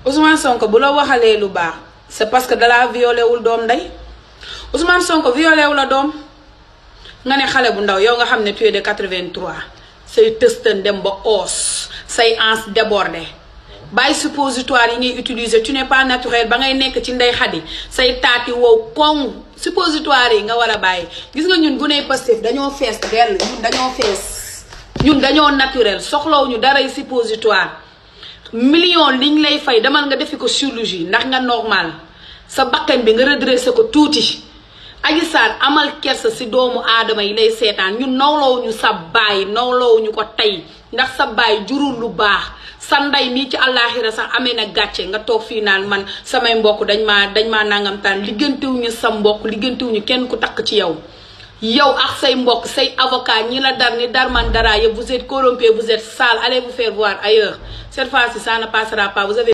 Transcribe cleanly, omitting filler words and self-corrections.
Ousmane Sonko bu la waxalee lu baax c'est parce que dalaa violé wul doom ndey Ousmane Sonko violé wu la doom nga ne xale bu ndaw yow nga xam ne tu es de 83 say tëstan dem ba os say ans débordé bàyyi suppositoire yi ngay utiliser tu n'es pas naturel ba ngay nekk ci ndey xadi say taati wow koŋ suppositoire yi nga war a bàyyi gis nga ñun bu ne Pastef dañoo fees dell ñun dañoo naturel soxlawuñu daray suppositoire million liñ lay fay demal nga defi ko chirurgie ndax nga normal sa bakkan bi nga redressé ko tuuti Adji Sarr amal kersa si doomu aadama yi lay seetaan ñun nawlawuñu sa baay nawlawuñu ko tey ndax sa baay jurul lu baax sa ndey mii ci àllaaxira sax amee na gàcce nga toog fii naan man samay mbokk dañ maa nangamtaan liggantewuñu sa mbokk liggantewuñu kenn ku takk ci yow ak say mbokk say avocat ñi la dar ni dar man dara yëpp vous êtes corrompus vous êtes sale allez vous faire voir ailleurs cette fois-ci ça ne passera pas vous avez